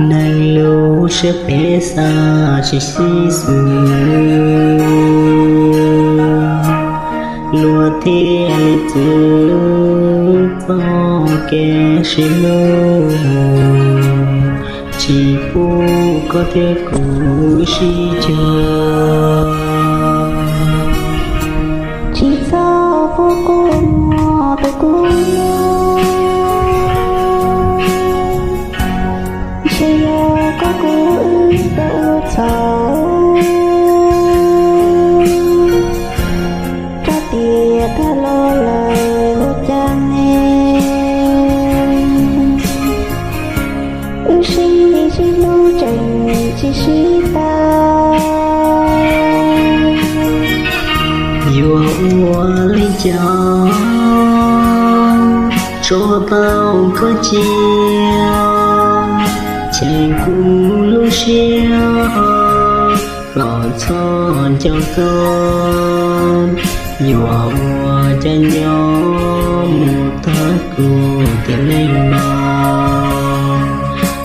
Neeg lub siab phem xav tsis sib xws, luag thiaj li txwv txoj kev sib hlub, tsis pub koj thiab kuv sib cuag. Tsis txhob pub kuv muaj tus kub hlub, ntshe yog koj kuv wb tau ua txhaum, rau tias tag los lawm ua cas ne, wb sib sib hlub tseem tsis sib tau. Yuav ua li cas tso tau koj cia, cheem kuv lub siab kom txhob nco koj. Yuav ua cas nyob mus tag kuv tiam neej no,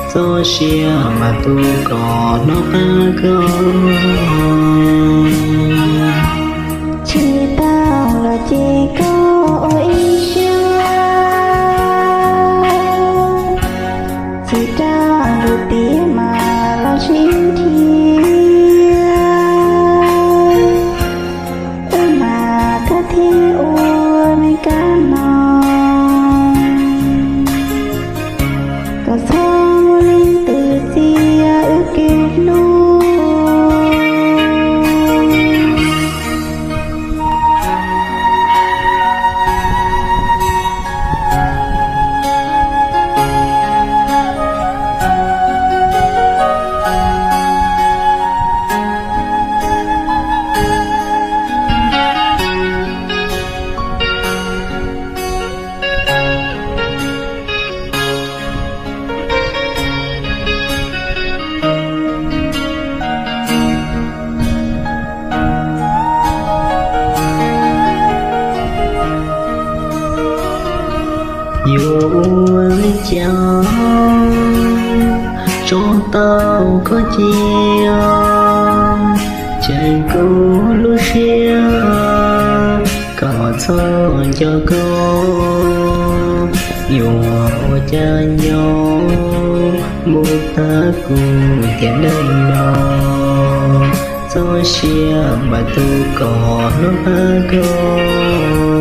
txoj sia mas tu kom hnub qab koj. Tsis tau los ces koj ua ib siab, tsis tau lus tiav mas los sib nrhiav, wb mas kab thiab ua neej kab no, kom txhob muaj leej twg txiav wb kev hlub. Yuav ua li cas tso tau koj cia, cheem kuv lub siab kom txhob nco koj. Yuav ua cas nyob mus tag kuv tiam neej no, txoj sia mas tu kom hnub qab koj.